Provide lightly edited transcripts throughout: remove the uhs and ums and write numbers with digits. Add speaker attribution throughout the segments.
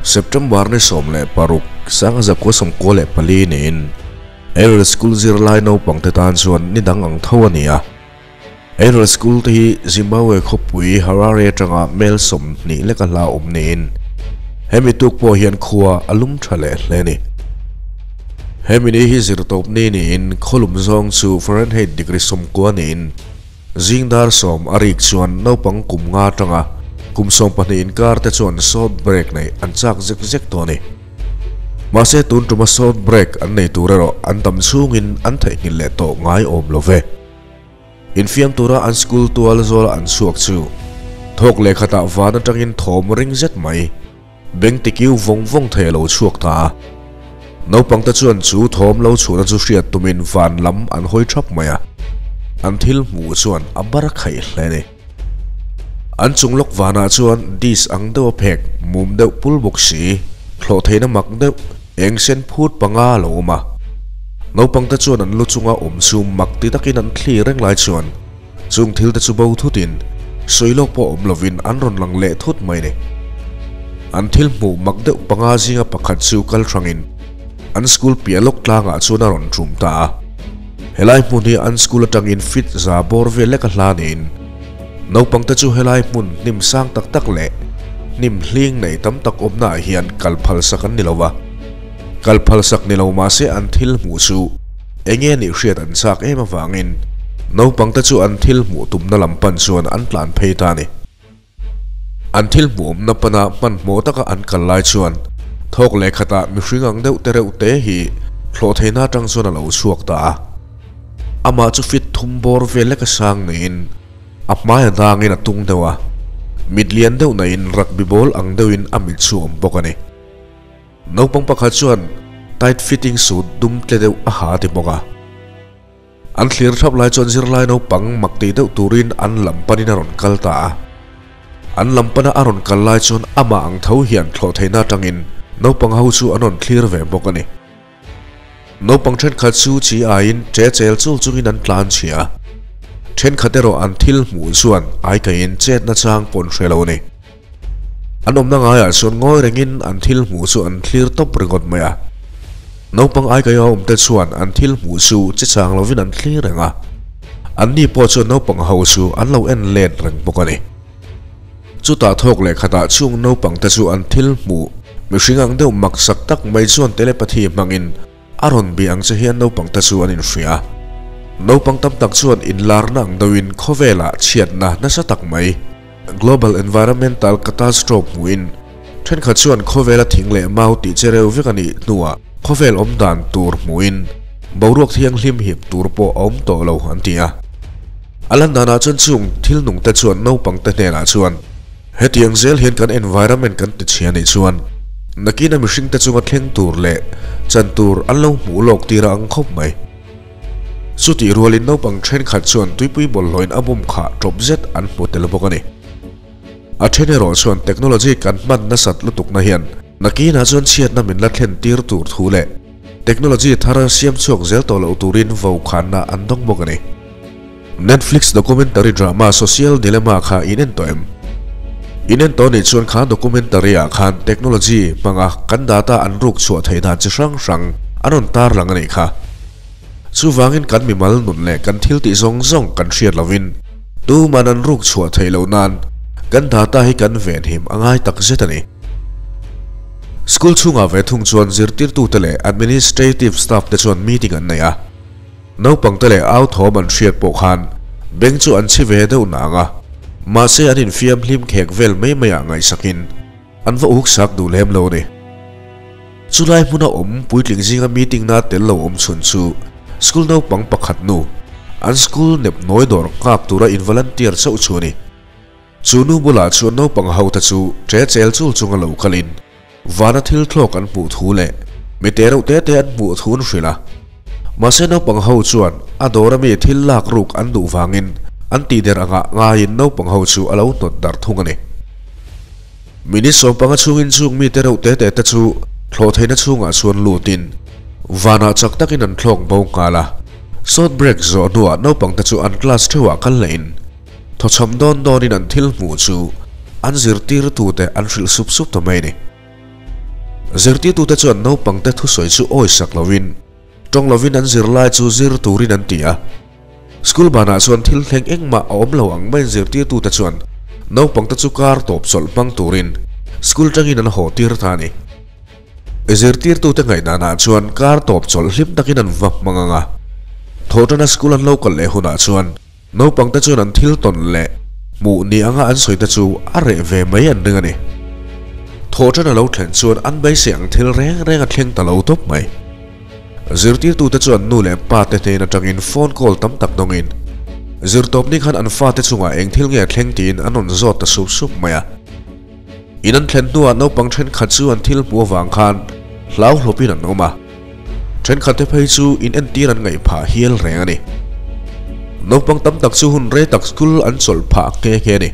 Speaker 1: September ni 16, 1994 niin Ariel School zirlai naupangte tan chuan ni dang ang tho a ni a. Ariel School te hi Zimbabwe khawpui Harare atanga mel 20 leka hla awm niin hemi tuk pawh hian khua a lum tha leh hle a ni. Hemi ni hi zirtawp ni niin khawlum zawng chu Fahrenheit degree 90 niin zingdar 10 a rik chuan naupang kum nga atanga kum 12 inkar te chuan short break nei an chak zek zek tawh a ni. Mahse tun tuma short break an nei tur erawh an dam chhungin an theihnghilh leh tawh ngai awm lo ve. Infiam tura an school tual zawla an chhuak chu thawk leh khatah van atangin thawm ring zet mai beng tikiu vawng vawng thei a lo chhuak ta a. Naupang te chuan chu thawm lo chhuahna chu hriat tumin van lam an hawi thap mai a. An thil hmuh chuan a bar khaih hle a ni. An chung lawk vanah chuan disc ang deuh a phek mum deuh pul bawk si, thlawh theihna mak deuh eng sen phut panga a lo awm a. Naupang te chuan an lu chunga awm chu mak ti takin an thli reng lai chuan chung thil te chu bo thutin sawi lawk pawh awm lovin an rawn lang leh thut mai a ni. An thil hmuh mak deuh panga zinga pakhat chu kal hrangin an school piah lawk tlangah chuan a rawn tum ta a. Helai hmun hi an school atangin fit za bawr vel lek a hla niin naupang te chu helai hmun hnim sang tak tak leh hnim hling nei tam tak awmna ah hian kal phal sak an ni lo va. Kal phal sak ni lo mahse an thil hmuh chu enge nih hriat an chak em avangin naupang te chu an thil hmuh tumna lam pan chuan an tlan phei ta a ni. An thil hmuhawmna pana hmanhmawh taka an kal lai chuan thawk leh khatah mihring ang deuh te reuh te hi thlawh theihna atang chuan a lo chhuak ta a. Amah chu fit thum bawr vel leka sang niin a hmai a dangin a tung deuh a, mit lian deuh naiin rugby ball ang deuhin a mit chu a awm bawk a ni. Naupang pakhat chuan tight fitting suit dum tle deuh a ha a ti bawk a. An thlir thap lai chuan zirlai naupang mak tih deuh turin an lam panin a rawn kal ta a. An lam pana a rawn kal lai chuan amah ang tho hian thlawh theihna atangin naupang ho chu an rawn thlir ve bawk a ni. Naupang thenkhat chu chi aiin che chel chul chungin an tlan chhia a. Thenkhat erawh an thil hmuh chuan aikaihin chetna chang pawh an hre lo a ni. An awmna ngaiah chuan ngawi rengin an thil hmuh chu an thlir tawp ringawt mai a. Naupang aikaia awmte chuan an thil hmuh chu che chang lovin an thlir reng a. Anni pawh chuan naupang ho chu an lo en let reng bawk a ni. Chutah thawk leh khatah chung naupangte chu an thil hmuh mihring ang deuh mak sak tak mai chuan telepathy hmangin A rawn bia ang che hian naupang te chu an inhria. Naupang tam tak chuan inlarna ang deuhin khawvelah chhiatna nasa tak mai, global environmental catastrophe, hmuhin thenkhat chuan khawvela thing leh mau tih che reu vek a nih hnuah khawvel awm dan tur hmuhin boruak thianghlim hip tur pawh a awm tawh lo an ti a. A lan danah chuan chung thil nungte chuan naupang te hnenah chuan Hetiang zel hian kan environment kan ti chhia nih chuan nakina mihringte chunga thleng tur leh chan tur an lo hmuh lawk tir a ang khawp mai. Chutih rualin naupang thenkhat chuan tuipui bawlhhlawhin a bum khah tawp zet an hmu tel bawk a ni. A then erawh chuan technology kan hman nasat lutukna hian nakinah chuan chhiatna min la thlen tir tur thu leh technology thar siam chhuak zel tawh loh turin vokhanna an dawng bawk a ni. Netflix documentary drama Social Dilemma kha in en tawh em? In en tawh nih chuan kha documentary ah khan technology hmanga kan data an ruk chhuah theih dan chi hrang hrang an rawn tarlang a nih kha. Chuvangin kan mimal nun leh kan thil tih zawng zawng kan hriat lovin tuman an ruk chhuah theih loh nan kan data hi kan venhim a ngai tak zet a ni. School chhungah ve thung chuan zirtirtute leh administrative staff te chuan meeting an nei a. Naupangte leh au thawm an hriat pawh khan beng chu an chhi ve deuh nang a, mahse an infiam hlim khek vel mai maiah ngaihsakin an va uk sak duh lem lo a ni. Chulai hmuna awm puitling zinga meeting na tel lo awm chhun chu school naupang pakhat nu, an school nep nawi dawr nghak tura in volunteer chauh chu a ni. Chu nu bulah chuan naupang ho te chu ṭe chel chul chunga lo kalin Vana thil thlawk an hmuh thu leh mi te reuh te te an hmuh thu an hrilh a. Mahse naupang ho chuan a dawr ami thil lak ruk an duh vangin an tih der angah ngaiin naupang ho chu a lo hnawt darh thung a ni. Minute 15 chhungin chung mi te reuh te te te chu thlawh theihna chhungah chuan lutin vanah chak takin an thlawk bo nghal a. Short break zawh hnuah naupang te chu an class theuhah kal lehin Thawchham dawn dawnin an thil hmuh chu an zirtirtute an hrilh sup sup ta mai a ni. Zirtirtute chuan naupangte thusawi chu awisak lovin, tawng lovin an zirlai chu zir turin an ti a. School banah chuan thil thleng engmah a awm lo ang maiin zirtirtute chuan naupangte chu kar tawp chawlh hmang turin school tangin an haw tir ta a ni. Zirtirtute ngaihdanah chuan kar tawp chawlh hlim takin an va hmang ang a, thawhtana school an lo kal leh hunah chuan naupangte chuan an thil tawn leh hmuh ni anga an sawi te chu a reh ve mai an ring a ni. Thawhtan a lo thlen chuan an beisei ang thil reng reng a thleng ta lo tawp mai. Zirtirtute chuan nu leh pa te hnen atangin phone call tam tak dawngin zirtawpni khan an fate chungah eng thil nge a thleng tiin an rawn zawt ta sup sup mai a. In an thlen hnuah naupang thenkhat chu an thil hmuh avang khan hlau hlawpin an awm a, thenkhatte phei chu in entir an ngaih phah hial reng a ni. Naupang tam tak chu hun rei tak school an chawlh phah nghe nghe a ni.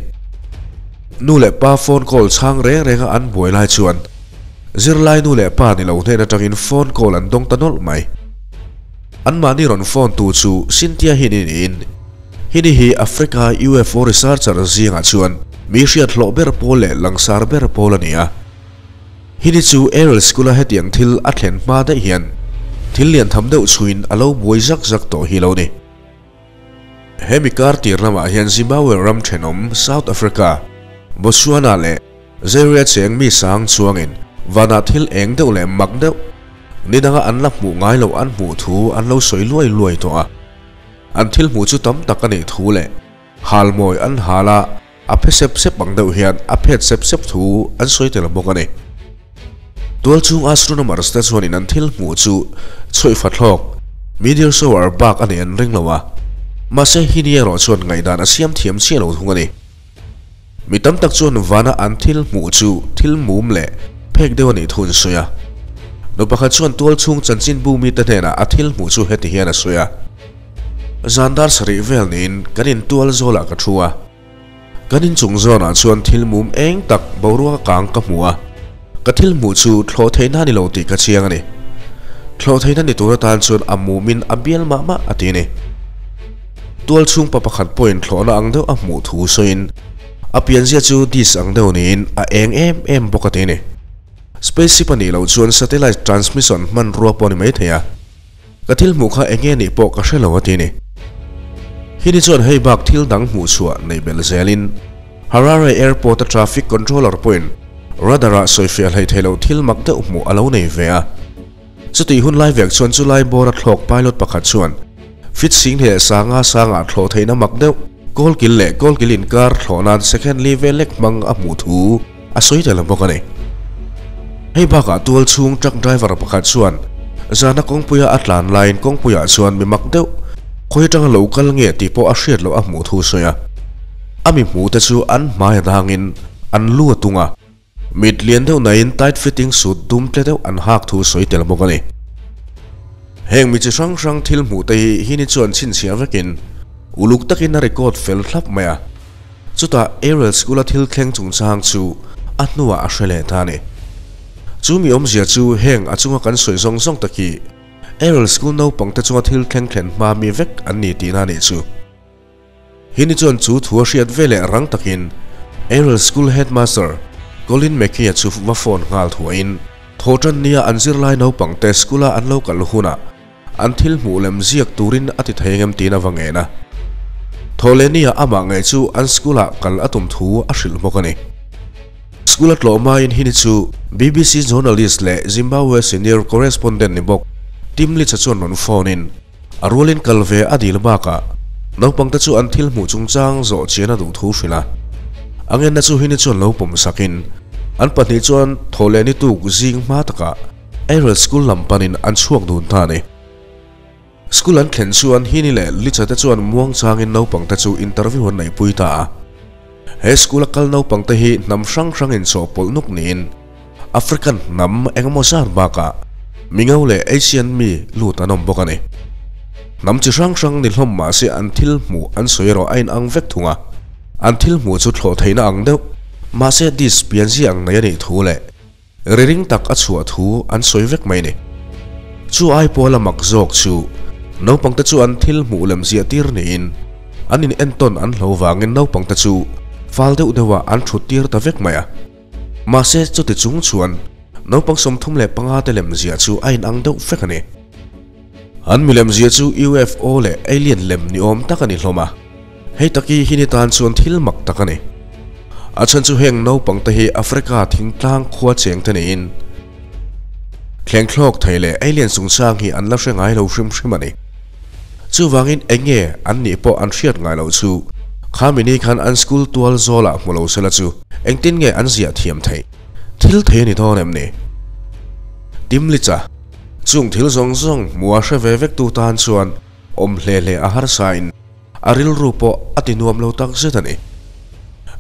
Speaker 1: Nu leh pa phone call chhang reng renga an buai lai chuan Zirlai nu leh pa ni lo hnen atangin phone call an dawng ta nawlh mai. Anmahni rawn phone tu chu Cynthia Hini niin, Hini hi Africa UFO researcher zingah chuan mi hriat hlawh ber pawl leh langsar ber pawl a ni a. Hini chu Ariel School-a hetiang thil a thlen hma daih hian thil lian tham deuh chhuin a lo buai zak zak tawh hi lo ni. Hemi kar tir lamah hian Zimbabwe ram thenawm South Africa, Botswana leh Zaire cheng mi sang chuangin vanah thil eng deuh leh mak deuh ni danga an la hmuh ngai loh an hmuh thu an lo sawi luai luai tawh a. An thil hmuh chu tam tak a nih thu leh halmawi an hal a, a phe sep sep ang deuh hian a phet sep sep thu an sawi tel bawk a ni. Tualchhung astronomers te chuanin an thil hmuh chu chhuihfa thlawk, meteor shower, bak a nih an ring lo a, mahse hini erawh chuan ngaihdan a siam thiam chiah lo thung a ni. Mi tam tak chuan vana an thil hmuh chu thil mum leh phek deuh a nih thu an sawi a. Nu pakhat chuan tualchhung chanchinbu mite hnenah a thil hmuh chu heti hian a sawi a, Zan dar sarih vel niin kan intual zawlah ka thu a. Kan inchung zawnah chuan thil mum eng tak boruaka kang ka hmu a, ka thil hmuh chu thlawh theihna a ni lo tih ka chiang a ni. Thlawh theihna ni tur atan chuan a mumin a bial mah mah a ti a ni. Tual chhung pa pakhat pawhin thlawhna ang deuh a hmuh thu sawiin a pianzia chu disc ang deuh niin a eng em em bawk a ti a ni. Spaceship a nih loh chuan satellite transmission hmanrua pawh a ni maithei a. Ka thil hmuh kha eng nge nih pawh ka hre lo a ti ni. Hini chuan hei bak thil dang hmuh chhuah nei belh zelin Harare Airport a traffic controller pawhin radar ah sawifiah hleih theih loh thil mak deuh hmuh a lo nei ve a. Chutih hun lai vek chuan chulai bawr a thlawk pilot pakhat chuan fit sing leh sanga sangah thlawh theihna mak deuh kawlkil leh kawlkil inkar thlawh nan second li vel lek hmang a hmuh thu A sawi tel bawk a ni. Hei bakah tual chhung truck driver pakhat chuan zana kawngpuia a tlan laiin kawngpuiah chuan mi mak deuh khawi atanga lo kal nge tih pawh a hriat loh a hmuh thu sawi a. A mi hmuhte chu an hmai a dangin an lu a tung a, mit lian deuh naiin tight fitting suit dum tle deuh an hak thu sawi tel bawk a ni. Heng mi chi hrang hrang thil hmuhte hi hini chuan chhinchhiah vekin uluk takin a record fel thlap mai a. Chutah Ariel School-a thil thleng chungchang chu a hnuah a hre leh ta a ni. Chu mi awmzia chu heng a chunga kan sawi zawng zawng tak hi Ariel School naupangte chunga thil thleng thlen hma mi vek an ni tihna a nih chu. Hini chuan chu thu a hriat ve leh rang takin Ariel School Headmaster Colin McKay-a chu va phone nghal thuahin thawhtan nia an zirlai naupangte school-a an lo kal hunah An thil hmuh lem ziak turin a ti thei engem tiin a va ngen a. Thawhlehnia amah ngei chu an school ah kal a tum thu a hrilh bawk a ni. School a tlawh hmain hini chu BBC journalist leh Zimbabwe senior correspondent ni bawk Tim Leach-a chuan rawn phone in a rualin kal ve a dil bakah naupangte chu an thil hmuh chungchang zawh chian a duh thu hrilh a. A ngenna chu hini chuan lo pawm sakin an pahnih chuan thawhlehni tuk zing hma takah Ariel school lam panin an chhuak dun ta a ni. School an thlen chuan Hini leh Licha te chuan muang changin naupang te chu interview an neihpui ta a. He school a kal naupang te hi hnam hrang hrang in chawhpawlh nuk niin African hnam engemaw zat bakah Mingo leh Asian mi lut an awm bawk a ni. Hnam chi hrang hrang ni hlawm mahse an thil hmuh an sawi erawh a inang vek thung a. An thil hmuh chu thlawh theihna ang deuh mahse disc pianzia ang nei a nih thu leh Riring tak a chhuah thu an sawi vek mai ni. Chu ai pawl a mak zawk chu naupangte chu an thil hmuh lem ziah tir niin an in entawn an hlo vangin naupangte chu fal deuh deuhah an thut tir ta vek mai a. Mahse chuti chung chuan Naupang 35 te lem ziah chu a inang deuh vek a ni. An milem ziah chu UFO leh alien lem ni awm tak a ni hlawm a, hei taki hi ni tan chuan thil mak tak a ni. A chhan chu heng naupang te hi Africa thingtlang khua cheng te niin thleng thlawk thei leh alien chungchang hi an la hre ngai lo hrim hrim a ni. Chuvangin eng nge an nih pawh an hriat ngai loh chu khami ni khan an school tual zawlah hmu lo sela chu engtin nge an ziah thiam theih? Thil thei a ni dawn em ni? Timlicha, Chung thil zawng zawng hmua hre ve vek tu tan chuan awm hle hle a harsa in a rilru pawh a ti nuam lo tak zet a ni.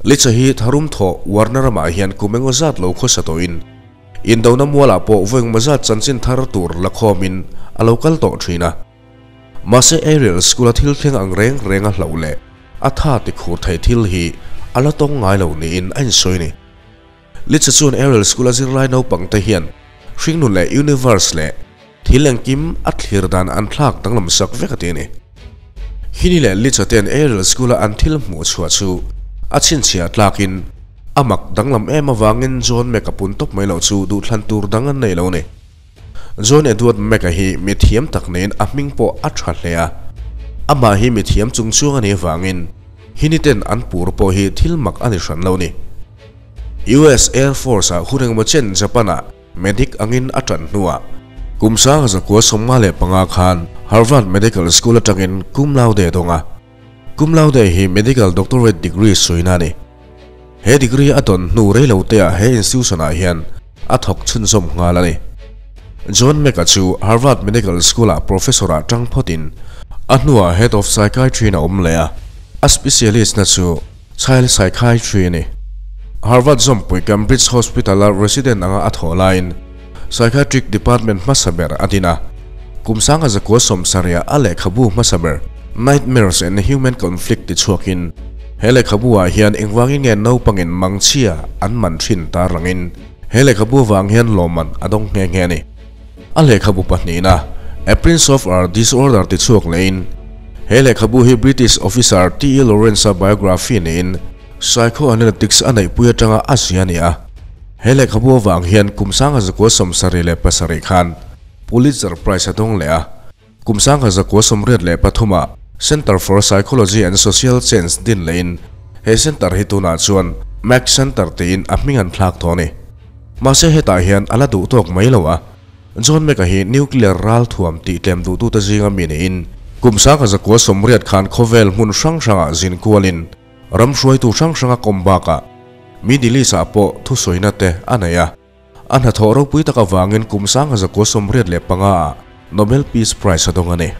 Speaker 1: Licha hi tharum thawh uarna ramah hian kum engaw zat lo khawsa tawhin indona mualah pawh vawi engmaw zat chanchin thar tur la khawmin a lo kal tawh thin a. Mahse Ariel school-a thil thleng ang reng reng a hlauh leh a tha ti khur thei thil hi a la tawng ngai lo niin a insawi a ni. Licha chuan Ariel School-a zirlai naupangte hian hringnun leh universe leh thil engkim a thlir dan an thlak danglam sak vek a ti a ni. Hini leh Licha te'n Ariel School-a an thil hmuh chhuah chu a chhinchhiah tlakin a mak danglam em avangin John Mac a pun tawp mai loh chu duhthlan tur dang an nei lo a ni. John Edward Mac-a hi mi thiam tak niin a hming pawh a tha hle a. Amah hi mi thiam chungchuang a nih avangin Hini ten an pur pawh hi thil mak a ni hran lo a ni. US Air Force ah hun engemaw chen Japan ah medic angin a tan hnuah kum 1955 khan Harvard Medical School atangin cum laude a dawng a. Cum laude hi medical doctorate degree suina a ni. He degree a dawn hnu rei lo te ah he institution ah hian a thawk chhunzawm nghal a ni. John Mack-a chu Harvard Medical School ah professor ah tang phawtin a hnuah head of psychiatry in a awm leh a, a specialist na chu Child Psychiatry a ni. Harvard zawmpui Cambridge Hospital-a resident anga a thawh laiin Psychiatric Department hmasa ber a din a. Kum 1970 a lehkhabu hmasa ber Nightmares and Human Conflict ti chhuakin he lehkhabu-ah hian engvangin nge naupangin mangchhia an man thin tarlangin he lehkhabu vang hian lawmman a dawng nghe nghe a ni. A lehkhabu pahnihna, A Prince of Our Disorder ti chhuak lehin, he lehkhabu hi British officer TE Lawrence-a biography niin psychoanalytics a neihpui atanga a zia a ni a. He lehkhabu avang hian kum 1977 khan Pulitzer Prize a dawng leh a. Kum 1983 ah Center for Psychology and Social Change din lehin he center hi tunah chuan Mack Center tiin a hming an thlak tawh a ni. Mahse hetah hian a la duh tawk mai lo a, John Mack-a hi nuclear ral thuam tih tlem duhtute zinga mi niin kum 1980 khan khawvel hmun hrang hrangah zin kualin ram hruaitu hrang hranga kawm bakah Middle East-ah pawh thusawina te a nei a. A hnathawh ropui tak avangin kum 1985 ah Nobel Peace Prize a dawng a ni.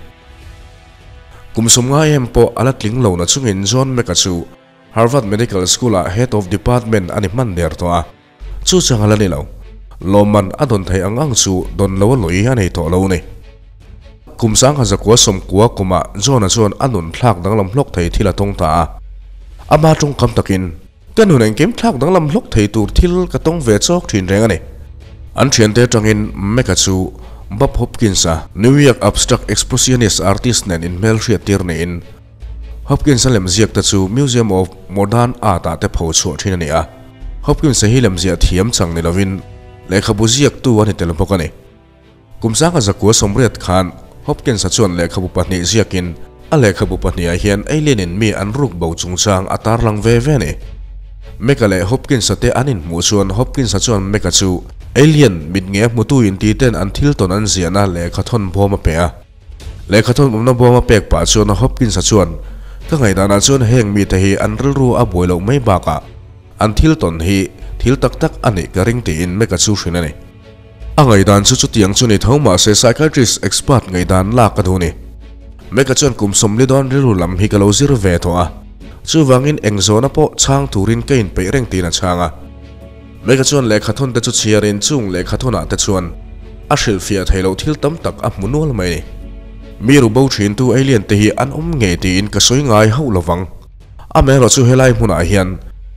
Speaker 1: Kum 50 em pawh a la tling lo na chungin John Mack-a chu Harvard Medical School-ah Head of Department a ni hman der tawh a. Chu chang a la ni lo. Lawmman a dawn theih ang ang chu dawn lo a lawi a nei tawh lo a ni. Kum 1990 kumah John-a chuan a nun thlak danglam hlawk thei thil a tawng ta a. Ama tawngkam takin. Ka nun engkim thlak danglam hlawk thei tur thil ka tawng ve chawk thin reng a ni. An thiante atangin Mecca chu Bob Hopkins-a New York abstract expressionist artist nen inhmel hriat tir niin Hopkins-a lemziak te chu Museum of Modern Art-ah te pho chhuah thin a ni a. Hopkins-a hi lemziah thiam chang ni lovin lehkhabu ziaktu a ni tel bawk a ni. Kum 1980 khan Hopkins-a chuan lehkhabu pahnih ziakin a lehkhabu pahnihah hian alien-in mi an ruk bo chungchang a tarlang ve ve a ni. Mac-a leh Hopkins-a te an inhmuh chuan Hopkins-a chuan Mac-a chu alien mit nge hmutu inti ten an thil tawn an ziahna lehkhathawn bawm a pe a. Lehkhathawn awmna bawm a pek pah chuan Hopkins-a chuan, Ka ngaihdanah chuan heng mite hi an rilru a buai loh mai bakah an thil tawn hi thil tak tak a nih ka ring tiin Mac-a chu hrilh a ni. A ngaihdan chu chutiang chu ni tho mahse psychiatrist expert ngaihdan lak a duh ni. Mecca chuan kum 40 dawn rilru lam hi ka lo zir ve tawh a, chuvangin eng zawhna pawh chhang turin ka inpeih reng tiin a chhang a. Mecca chuan lehkhathawn te chu chhiarin chung lehkhathawnah te chuan a hrilhfiah theih loh thil tam tak a hmu nual mai ni. Mi ru bo thintu alien te hi an awm ngei tiin ka sawi ngai hauh lovang. Amaherawhchu helai hmunah hian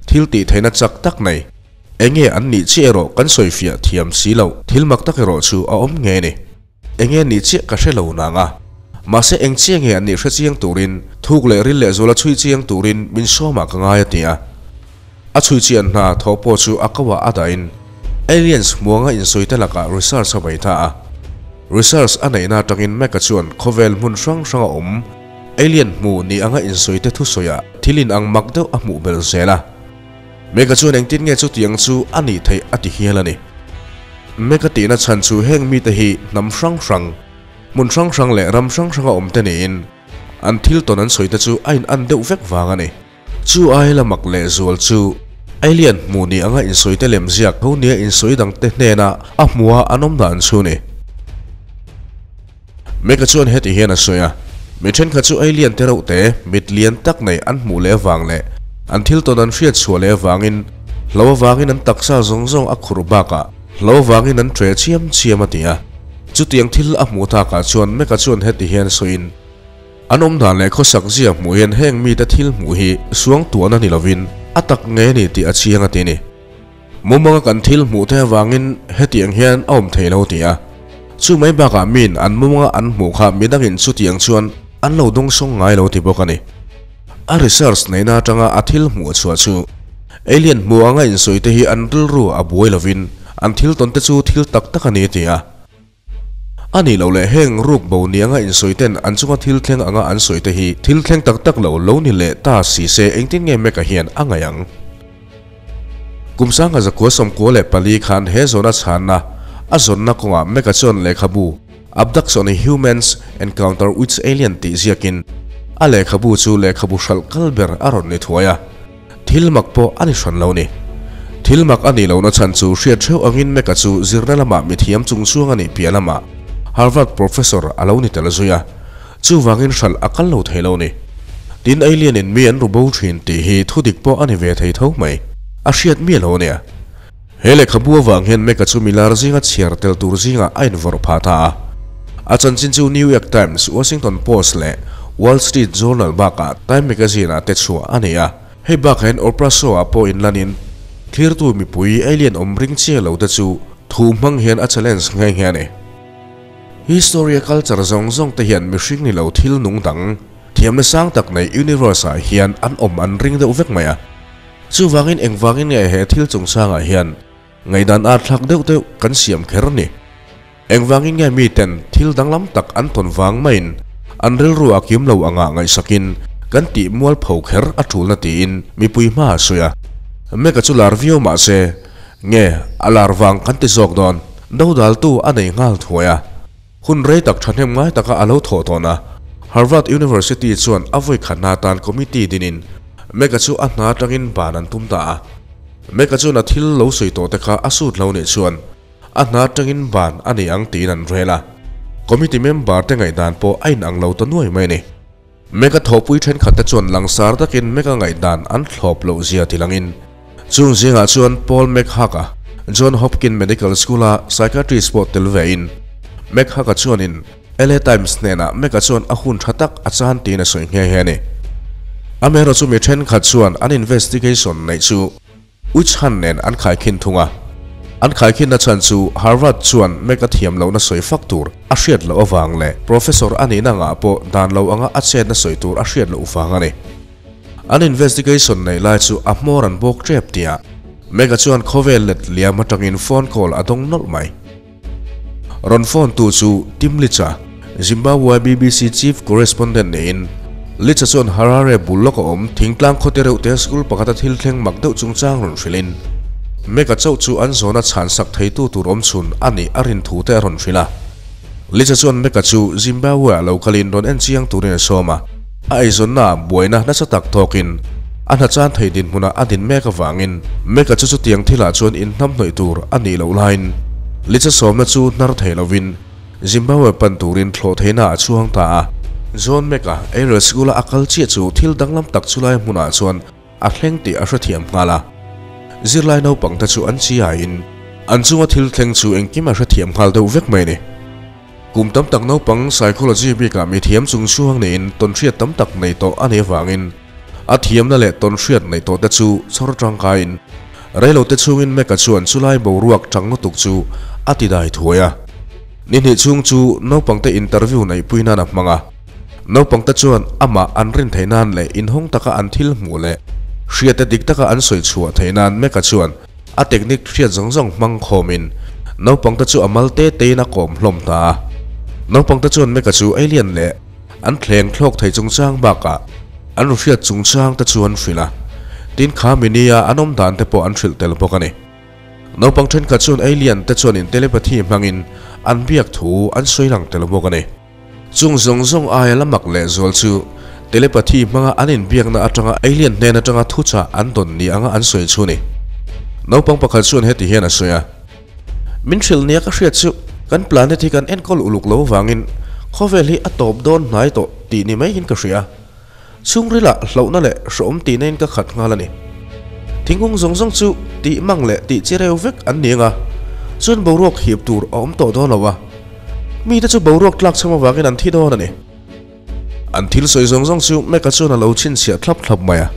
Speaker 1: thil tih theihna chak tak nei. Enge an nih chiah erawh kan sawi fiah thiam si loh, thil mak tak erawh chu a awm nge ni. Enge nih chiah ka hre lo nang a. Mahse eng chiah nge an nih hre chiang turin, thuk leh ril leh zuala chhui chiang turin min sawmah ka ngai a ti a. A chhui chian hna thaw pawh chu a ko ah a dahin. Aliens hmuanga insawi te lakah research a bei ta a. Research a neihna atangin Mac-a chuan khawvel hmun hrang hranga awm alien hmu ni anga insawi te thusawiah thil in ang mak deuh a hmuh belh zel a. Mac-a chuan engtin nge chutiang chu a nih theih a ti hial a ni. Mac-a tihna chhan chu heng mite hi hnam hrang hrang, hmun hrang hrang leh ram hrang hranga awm te niin an thil tawn an sawi te chu a in an deuh vek vang a ni. Chu ai la mak leh zual chu alien hmuh ni anga insawi te lem ziak ho nia insawi dang te hnena a hmuha an awm dan chu ni. Meka chuan heti hian a sawi a, Mi thenkhat chu alien te reuh te mit lian tak nei an hmuh leh avang leh an thil tawn an hriat chhuah leh avangin hlo avangin an taksa zawng zawng a khurh bakah hlo avangin an tre chiam chiam a ti a. Chutiang thil a hmuh takah chuan Meka chuan heti hian sawiin, An awm dan leh khawsak zia hmuh hian heng mite thil hmuh hi suang tuahna ni lovin a tak nge ni tih a chiang a ti ni. Mumanga kan thil hmuh te avangin hetiang hian a awm thei lo ti a. Chu mai bakah miin an mumanga an hmuh kha midangin chutiang chuan an lo dawngsawng ngai lo ti bawk a ni. A research neihna atanga a thil hmuh chhuah chu alien hmuh anga insawi te hi an rilru a buai lovin an thil tawn te chu thil tak tak a ni ti a. A nih loh leh heng ruk bo ni anga insawi ten an chunga thil thleng anga an sawi te hi thil thleng tak tak lo lo ni leh ta si se engtin nge Mecca hian a ngaih ang? Kum sangha zakua 94 khan he zawhna chhanna a zawnna kawngah Mecca chuan lehkhabu Abduction a Human's Encounter with Alien tih ziakin a lehkhabu chu lehkhabu hralh kal ber a rawn ni thuai a. Thil mak pawh a ni hran lo ni. Thil mak a nih lohna chhan chu hriat theuh angin Mecca chu zirna lamah mithiam chung chuang a nih piah lamah Harvard professor a lo ni tel zui a, chuvangin hralh a kal lo thei lo ni. Tin, alien in mi an ru bo thin tih hi thudik pawh a ni ve thei tho mai. A hriat miah lo ania. He lehkhabu avang hian Mecca chu milar zinga chhiar tel tur zingah a invawrh phah ta a. A chanchin chu New York Times, Washington Post leh Wall Street Journal bakah Time Magazine-ah te chhuah a ni a. Hei bakah hian Oprah show-ah pawh inlanin thlirtu mipui alien awm ring chiah lo te chu thu hmang hian a challenge nghe nghe a ni. History a culture zawng zawng te hian mihring ni lo thil nung dang, thiamna sang tak nei universe-ah hian an awm an ring deuh vek mai a. Chuvangin engvangin nge he thil chungchangah hian ngaihdan ar thlak deuh deuh kan siam kher ni? Engvangin nge miten thil danglam tak an tawn vang maiin an rilru a kim lo anga ngaihsakin kan tih mualpho kher a tulna tiin mipui hma a sawi a. Meka chu lar viau mah se, nge a lar vang kan ti zawk dawn? Dodaltu a nei nghal thuai a. Hun rei tak thahnem ngai taka a lo thawh tawn a, Harvard University chuan a vawi khatna atan committee dinin Mecca chu a hna atangin ban an tum ta a. Mecca chuan a thil lo sawi tawh te kha a sut lo nih chuan a hna atangin ban a ni ang tiin an rel a. Committee member te ngaihdan pawh a inang lo ta nuai mai a ni. Mecca thawhpui thenkhat te chuan langsar takin Mecca ngaihdan an thlawp loh zia tilangin Chung zingah chuan Paul McHugh-a, John Hopkin Medical School-a psychiatrist pawh tel vein, McHugh-a chuanin LA Times hnenah Mac-a chuan a hun tha tak a chan tiin a sawi nghe nghe a ni. Amaherawhchu mi thenkhat chuan an investigation neih chu Witch Hunt nen an khaikhin thung a. An khaikhinna chhan chu Harvard chuan Mac-a thiam lohna sawi fak tur a hriat loh avang leh professor a nihna angah pawh dan lo anga a chetna sawi tur a hriat loh vang a ni. An investigation nei lai chu a hmawr an bawk tep tia Mega chuan khawvel let liam atangin phone call a dawng nawlh mai. Rawn phone tu chu Tim Licha, Zimbabwe BBC chief correspondent niin Licha chuan Harare bul lawk a awm thingtlang khawte reuh te school pakhata thil thleng mak deuh chungchang rawn hrilhin Mega chauh chu an zawna chhansak theitu tur awm chhun a nih a rin thu te a rawn hrilh a. Licha chuan Mega chu Zimbabwe-ah lo kalin rawn en chiang turin a sawm a. A eizawnnaah buaina nasa tak tawkin a hna chan thei dinhmunah a din mek avangin Mecca chu chutiang thilah chuan inhnamhnawih tur a nih loh laiin Licha sawmna chu hnar thei lovin Zimbabwe pan turin thlawh theihna a chhuang ta a. John Mecca Ariel School-a a kal chiah chu thil danglam tak chulai hmunah chuan a thleng tih a hrethiam nghal a. Zirlai naupangte chu an chiaiin an chunga thil thleng chu engkim a hrethiam nghal deuh vek mai a ni. Kum tam tak naupang psychology bikah mi thiam chung chhuang niin tawnhriat tam tak nei tawh a nih avangin a thiamna leh tawnhriat neih tawh te chu chhawr tangkaiin reilote chhungin Mecca chuan chulai boruak tang lutuk chu a ti dai thuai a. Ni hnih chhung chu naupangte interview neihpui nan a hmang a. Naupangte chuan amah an rin theih nan leh inhawng taka an thil hmuh leh hriate dik taka an sawi chhuah theih nan Mecca chuan. A technique hriat zawng zawng hmang khawmin naupang te chu a mal te tein a kawm hlawm ta a. Naupang te chuan Meka chu alien leh an thleng thlawk thei chungchang bakah an ru hriat chungchang te chu an hrilh a. Tin kha minia an awm dan te pawh an hrilh tel bawk a ni. Naupang thenkhat chuan alien te chuanin telepathy hmangin an biak thu an sawi lang tel bawk a ni. Chung zawng zawng aia la mak leh zual chu telepathy hmanga an inbiakna atanga alien hnen atanga thuchah an dawn ni anga an sawi chu ni. Naupang pakhat chuan heti hian a sawi a, Min hrilh nia ka hriat chu kan planet hi kan enkawl uluk lo vangin khawvel hi a tawp dawn hnai tawh tih ni mai hin ka hria. Chhungrilah hlauhna leh hrawm tihna in ka khat nghal a ni. Thingkung zawng zawng chu tih mang leh tih chi reu vek an ni anga, chuan boruak hip tur a awm tawh dawn lo a. Mite chu boruak tlak chham avangin an thi dawn a ni. An thil sawi zawng zawng chu Mecca chuan a lo chhinchhiah thlap thlap mai a.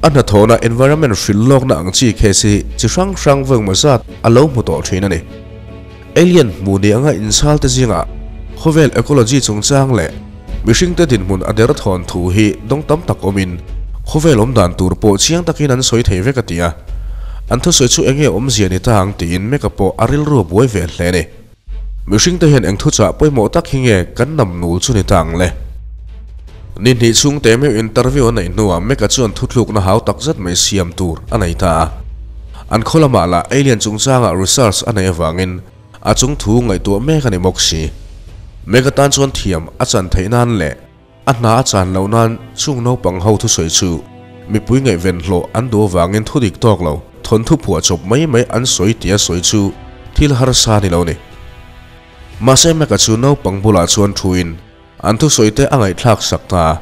Speaker 1: A hnathawhna environment hrilh lawkna ang chi case hi chi hrang hrang vengmaw zat a lo hmu tawh thin a ni. Alien hmuh ni anga inchhal te zingah khawvel ecology chungchang leh mihringte dinhmun a der thawn thu hi dawng tam tak awmin khawvel awm dan tur pawh chiang takin an sawi thei vek a ti a. An thusawi chu enge awmzia ni ta ang tiin Mecca pawh a rilru a buai ve hle a ni. Mihringte hian eng thuchah pawimawh tak hi nge kan nam nul chu ni ta ang le? Ni hnih chhungte meuh interview a neih hnuah Mecca chuan thuthlukna hau tak zet mai siam tur a nei ta a. An khaw lamah lah alien chungchangah research a neih avangin a chung thu ngaihtuah mek a ni bawk si. Mecca tan chuan thiam a chan theih nan leh a hna a chan loh nan chung naupang ho thusawi chu mipui ngaihven hlawh an duh avangin thu dik tawk lo thawnthu phuah chawp mai mai an sawi tia sawi chu thil harsa a ni lo ni. Mahse Mecca chu naupang bulah chuan thuin An thusawi te a ngaihthlak sak ta a.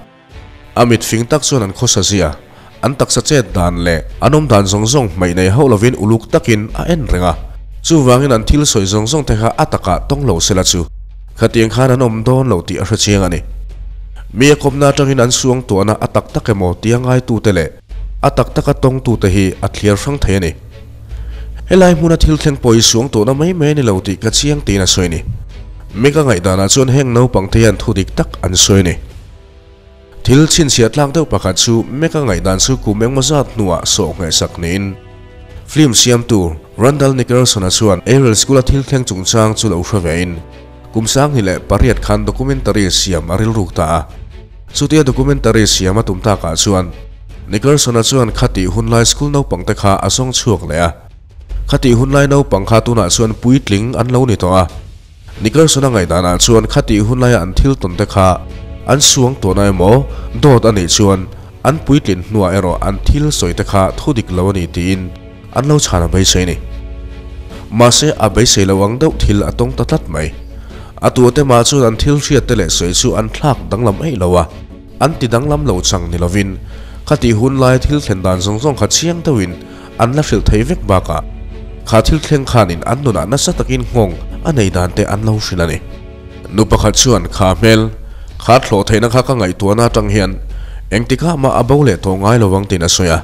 Speaker 1: A mit fing tak chuan an khawsa zia, an taksa chet dan leh an awm dan zawng zawng hmaih nei hauh lovin uluk takin a en reng a. Chuvangin an thil sawi zawng zawng te kha a takah tawng lo sela chu khatiang khan an awm dawn lo tih a hre chiang a ni. Mi a kawmna atangin an suang tuahna a tak tak emaw tia ngaitute leh a tak taka tawngtute hi a thliar hrang thei a ni. Helai hmuna thil thleng pawh hi suang tawhna mai mai a ni lo tih ka chiang tiin a sawi a ni. Mi ka ngaihdanah chuan heng naupangte hian thu dik tak an sawi a ni. Thil chhinchhiah tlak deuh pakhat chu mi ka ngaihdan chu kum engmaw zat hnuah sawh nghehsak niin film siamtu Randall Nickerson-a chuan Ariel School-a thil thleng chungchang chu lo hre vein kum 2008 khan documentary siam a rilruk ta a. Chutia documentary siam a tum takah chuan Nickerson-a chuan khatih hunlai school naupangte kha a zawng chhuak leh a. Khatih hunlai naupang kha tunah chuan puitling an lo ni tawh a. Nickerson-a ngaihdanah chuan khatih hunlaia an thil tawn te kha an suang tawhna emaw dawt a nih chuan an puitlin hnuah erawh an thil sawi te kha thu dik lo a ni tiin an lo chhan a beisei a ni. Mahse a beisei lo ang deuh thil a tawng ta tlat mai. A tuate mah chuan an thil hriat te leh sawi chu an thlak danglam eih lo a. An ti danglam lo chang ni lovin, khatih hun laia thil thlen dan zawng zawng kha chiang deuhin an la hrilh thei vek bakah, kha thil thleng khanin an nunah nasa takin nghawng a nei dan te an lo hrilh a ni. Nu pakhat chuan kha hmel, kha thlawh theihna kha ka ngaihtuahna atang hian engtikah mah a bo leh tawh ngai lo ang tiin a sawi a.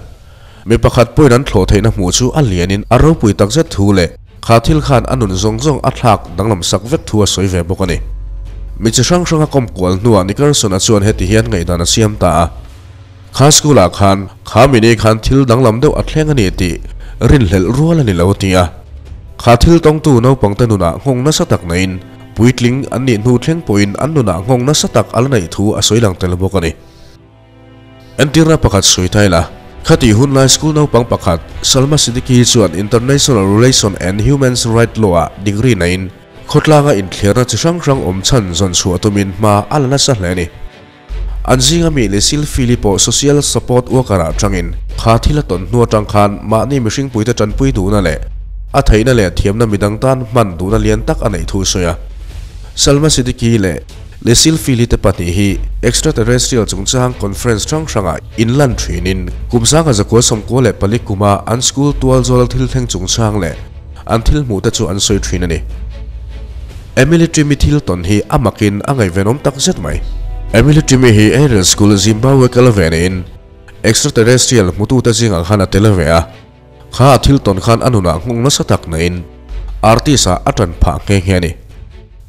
Speaker 1: Mi pakhat pawhin an thlawh theihna hmuh chu a lianin a ropui takzet thu leh kha thil khan a nun zawng zawng a thlak danglam sak vek thu a sawi ve bawk a ni. Mi chi hrang hrang a kawm kual hnuah Nickerson-a chuan heti hian ngaihdan a siam ta a, Kha school-ah khan kha mini khan thil danglam deuh a thleng a ni tih rinhlelh rual a ni lo a ti a. Kha thil tawngtu naupangte nunah nghawng nasa tak naiin puitling an nih hnu thleng pawhin an nunah nghawng nasa tak a la neih thu a sawi lang tel bawk a ni. Entirna pakhat sawi ta ila, khatih hunlai school naupang pakhat Salma Siddiqui chuan International Relation and Human Rights Law-ah degree neiin khawtlanga inthliarna chi hrang hrang awm chhan zawn chhuah tumin hma a la nasa hle a ni. An zinga mi Lesil Phili pawh social support worker-ah tangin kha thil a tawn hnu atang khan mahni mihringpuite tanpui duhna leh a theihna leh thiamna midang tan hman duhna lian tak a neih thu a sawi a. Salma Siddiqui leh Lesil Phili te pahnih hi extraterrestrial chungchang conference hrang hrangah inlan thinin kum 1994 kuma an school tual zawl thil thleng chungchang leh an thil hmuh te chu an sawi thin a ni. Emily Trimi thil tawn hi a makin a ngaihvenawm tak zet mai. Emily Trimi hi Ariel School Zimbabwe kal ve niin extraterrestrial hmutute zingah khan a tel ve a. Kha a thil tawn khan a nunah nghawng nasa tak naiin artist ah a tan phah nghe nghe a ni.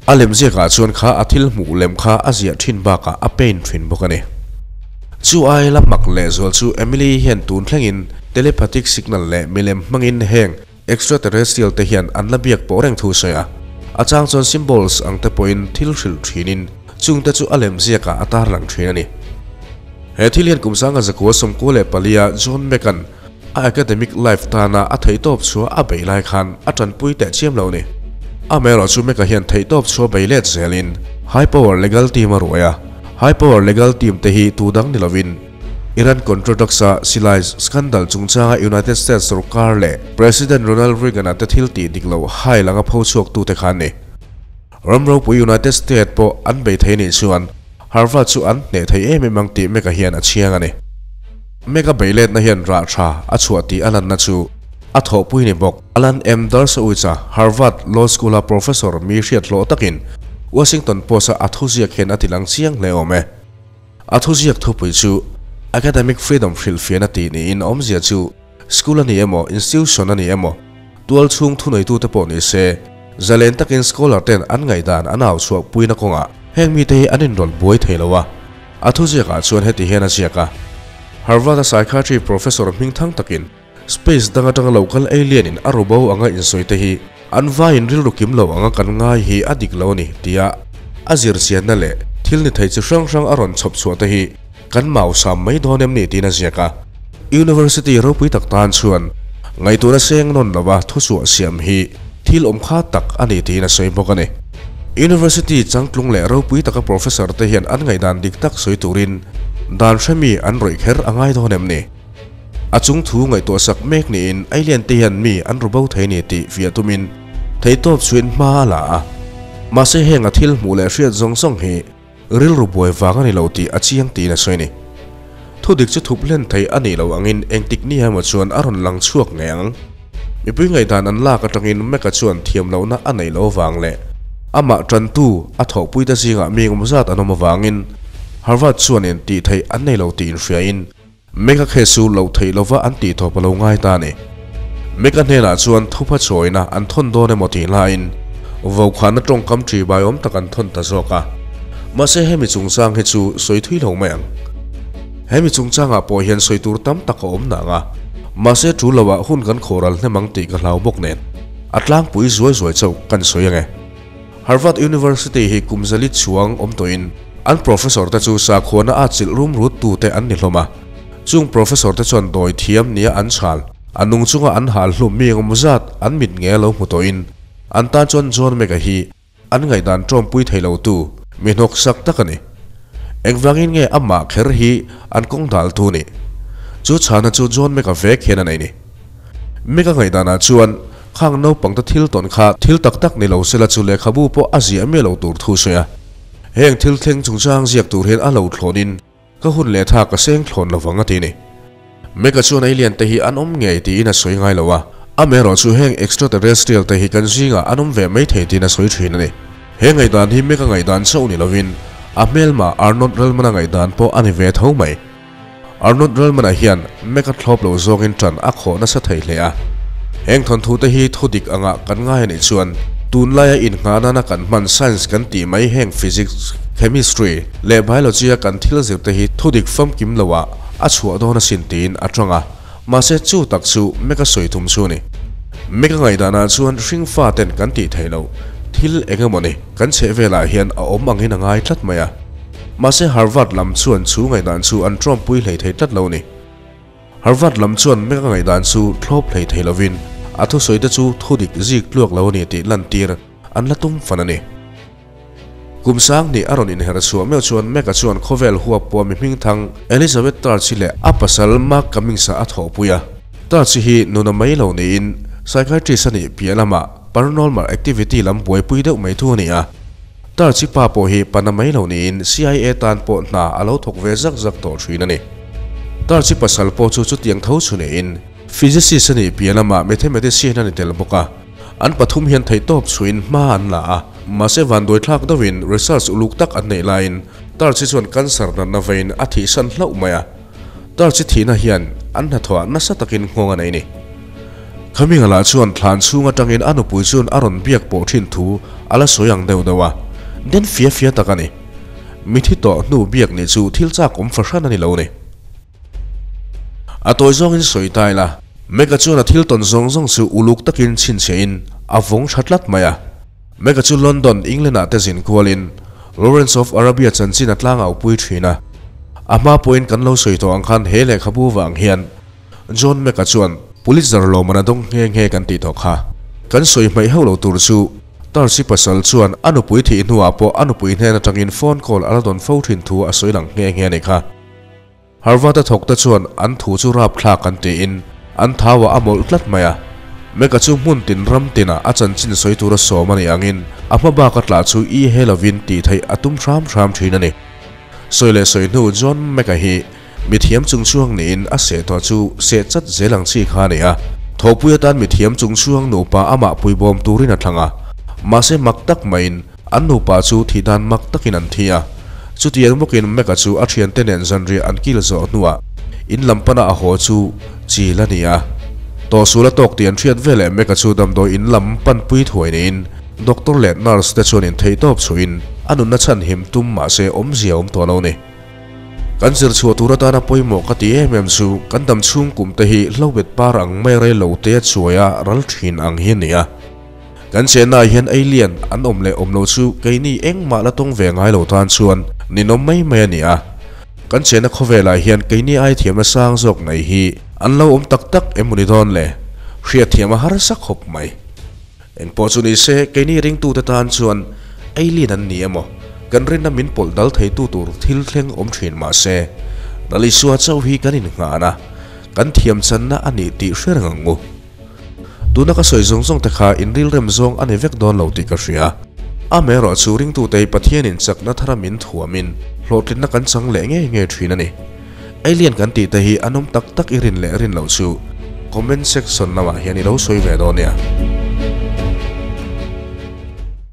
Speaker 1: A lem ziakah chuan kha a thil hmuh lem kha a ziah thin bakah a paint thin bawk a ni. Chu aia la mak lehzual chu Emily hian tun thlengin telepathic signal leh milem hmangin heng. Extraterrestrial te hian an la biak pawh reng thu sawi a, a chang chuan symbols ang te pawhin thil hrilh thinin chung te chu a lem ziakah a tarlang thin a ni. He thil hian kum sanga zakua 94 a John Mack-a'n a academic life tana a theihtawp chhuah a beih lai khan a tanpui teh chiam lo a ni. Amaherawhchu Mack-a hian theihtawp chhuah bei let zelin High Power Legal Team a ruai a, High Power Legal Team te hi tu dang ni lovin, Iran Contra Drugs-a silai scandal chungchanga United States sorkar leh President Ronald Reagan-a te thil tih dik loh hai langa pho chhuaktute kha an ni. Ram ropui United States pawh an bei thei nih chuan Harvard chu an hneh thei em em ang tih Mecca hian a chiang a ni. Mecca beiletna hian rah tha a chhuah tih a lanna chu a thawhpui ni bawk. Alan M. Dershowitz-a Harvard Law School-a professor mi hriat hlawh takin Washington Post-a a thuziak hian a tilang chiang hle awm e. A thuziak thupui chu Academic Freedom hrilhfiahna tih niin awmzia chu School a ni emaw, Institution a ni emaw, tual chhung thuneitute pawh ni se, zalen takin scholar ten an ngaihdan an au chhuah puina kawngah heng mite hi an inrawlh buai thei lo a. A thuziakah chuan heti hian a ziak a, Harvard-a psychiatry professor hming thang takin Space dang atanga lo kal alien in a rubo anga insawi te hi an vaiin rilru kim lo anga kan ngai hi a dik lo a ni tia a zirchianna leh thil ni thei chi hrang hrang a rawn chhawp chhuah te hi kan mausam mai dawn em ni tiin a ziak a. University ropui tak tan chuan ngaihtuahna seng nawn lova thuchhuah siam hi thil awm kha tak a ni tiin a sawi bawk a ni. University changtlung leh ropui taka professor te hian an ngaihdan dik tak sawi turin dan hremi an rawih kher a ngai dawn em ni? A chung thu ngaihtuah sak mek niin alien te hian mi an ru bo thei ni tih fiah tumin theihtawp chhuin hma a la a. Mahse heng a thil hmuh leh hriat zawng zawng hi rilru buai vang a ni lo tih a chiang tiin a sawi ni. Thudik chu thup hlen thei a nih loh angin engtik ni emaw chuan a rawn lang chhuak ngei ang. Mipui ngaihdan an lak atangin Mecca chuan thiam lohna a neih loh avang leh amah tantu a thawhpuite zingah mi engmawzat an awm avangin Harvard chuanin tih theih an nei lo tih inhriain Mecca case chu loh theih lova an tih tawp a lo ngai ta a ni. Mecca hnenah chuan thupha chawina an thawn dawn emaw tih laiin vaukhana tawngkam ṭi baiawm tak an thawn ta zawk a. Mahse hemi chungchang hi chu sawi thui lo mai ang. Hemi chungchangah pawh hian sawi tur tam tak a awm nang a, mahse ṭul loah hun kan khawhral hnem ang tih ka hlau bawk nen a tlangpui zuai zuai chauh kan sawi ange. Harvard University hi kum zali chuang awm tawhin an professor te chu sakhuana a chilh rum rut tute an ni hlawm a. Chung professor te chuan dawi thiam nia an chhal, a nung chunga an hal hlum mi engemaw zat an mit nge lo hmu tawhin an tan chuan John Mecca hi an ngaihdan tawmpui thei lo tu mi hnawk sak tak a ni. Engvangin nge amah kher hi an kawng dal tu ni? Chu chhana chu John Mecca vek hian a nei ni. Mecca ngaihdanah chuan Khang naupangte thil tawn kha thil tak tak ni lo sela chu lehkhabu pawh a ziah miah lo tur thu sawi a. Heng thil thleng chungchang ziak tur hian a lo thlawnin ka hun leh tha ka seng thlawn lo vang a ti ni. Mecca chuan alien te hi an awm ngei tiin a sawi ngai lo a, amaherawh chu heng extraterrestrial te hi kan zingah an awm ve mai thei tiin a sawi thin a ni. He ngaihdan hi Mecca ngaihdan chauh ni lovin a hmelma Arnold Relman-a ngaihdan pawh a ni ve tho mai. Arnold Relman-a hian Mac-a thlawp lo zawngin ṭan a khawh nasa thei hle a. Heng thawnthu te hi thu dik angah kan ngai a nih chuan tunlaia inngah nana kan hman science kan tih mai heng physics, chemistry leh biology-a kan thil zir te hi thu dik famkim loah a chhuah dawn asin tiin a ṭang a. Mahse chu tak chu Mac-a sawi thum chu a ni. Mac-a ngaihdanah chuan hringfa ten kan tih theih loh thil eng emaw ni kan chheh velah hian a awm angin a ngai tlat mai a. Mahse Harvard lam chuan chu ngaihdan chu an tawmpui hlei thei tlat lo ni. Harvard lam chuan Mecca ngaihdan chu thlawp hlei thei lovin a thusawi te chu thudik zik tluak lo a ni tih lantir an la tum fan a ni. Kum sang hnih a rawn inher chhuah meuh chuan Mecca chuan khawvel huap pawh mi hmingthang Elizabeth Tarchi leh a pasal Mark Cummings-a a thawhpui a. Tarchi hi nuna mai lo niin psychiatrist a nih piah lamah paranormal activity lam buaipui deuh mai thu a ni a. Tarchi pa pawh hi pana mai lo niin CIA tan pawh hna a lo thawk ve zak zak tawh thin a ni. Tarchi pasal pawh chu chutiang tho chu niin physicist a nih piah lamah mathematician a ni tel bawk a. An pathum hian theihtawp chhuin hma an la a, mahse vanduai thlak deuhin research uluk tak an neih laiin Tarchi chuan cancer natna veiin a thihsan hlauh mai a. Tarchi thihna hian an hnathawhah nasa takin nghawng a nei ni. Khaminga lah chuan thlan chhung atangin a nupui chuan a rawn biak pawh thin thu a la sawi ang deuh deuh a, den fia fia tak a ni. Mithi tawh hnu biak nih chu thil chak awm fahran a ni lo ni. A tawi zawngin sawi ta ila, Mega chuan a thil tawn zawng zawng chu uluk takin chhinchhiahin a vawng tha tlat mai a. Mega chu London, England ah te zin kualin Lawrence of Arabia chanchin a tlang au pui thin a. A hma pawhin kan lo sawi tawh ang khan he lehkhabu vang hian John Mega chuan Pulitzer lawmman a dawng nghe nghe kan tih tawh kha. Kan sawi hmaih hauh lo tur chu Tarsi pasal chuan a nupui thih hnuah pawh a nupui hnen atangin phone call a la dawn fo thin thu a sawi lang nghe nghe a ni kha. Harvard-a thawkte chuan an thu chu rapthlak an tiin an thauah a mawlh tlat mai a. Mecca chu hmun tin ram tinah a chanchin sawi tura sawm a nih angin a hma bak a tlah chu i he lovin tih theih a tum hram hram thin a ni. Sawi leh sawi hnu John Mecca hi mithiam chungchuang niin a seh tawh chu seh chat zel ang chi kha a ni a. Thawhpui atan mithiam chungchuang nupa amah puibawm turin a thlang a. Mahse mak tak maiin An nupa chu thih dan mak takin an thi a. Chutiang bawkin Mecca chu a thiante nen zanriah an kil zawh hnuah in lam pana a haw chu chil a ni a. Tawhsul a tawk tih an hriat veleh Mecca chu damdawi in lam panpui thuai niin doctor leh nurse te chuan intheihtawp chhuihin a nunna chhan him tum mahse awmzia awm tawh lo ni. Kan zir chhuah tur atana pawimawh ka ti em em chu kan dam chhung kum te hi hlobet par ang mai rei lo te a chuai a ral thin ang hi a ni a. Kan chennaah hian alien an awm leh awm lo chu keini engmah la tawng ve ngai lo tan chuan ninawm mai mai a ni a. Kan chenna khawvelah hian keini ai thiamna sang zawk nei hi an lo awm tak tak em ni dawn le? Hriatthiam a harsa khawp mai. Engpawh chu ni se keini ringtute tan chuan alien an ni emaw kan rinna min pawlh dal theitu tur thil thleng awm thin mah se Lal Isua chauh hi kan innghahna kan thiamchanna a nih tih hre reng ang u. Tuna ka sawi zawng zawng te kha inrilrem zawng a ni vek dawn lo tih ka hria. Amaherawh chu ringtute hi Pathianin chakna thara min thuamin hlawhtlinna kan chang leh ngei ngei thin a ni. Alien kan tih te hi an awm tak tak i rin leh rin loh chu comment section lamah hian i lo sawi ve dawn nia.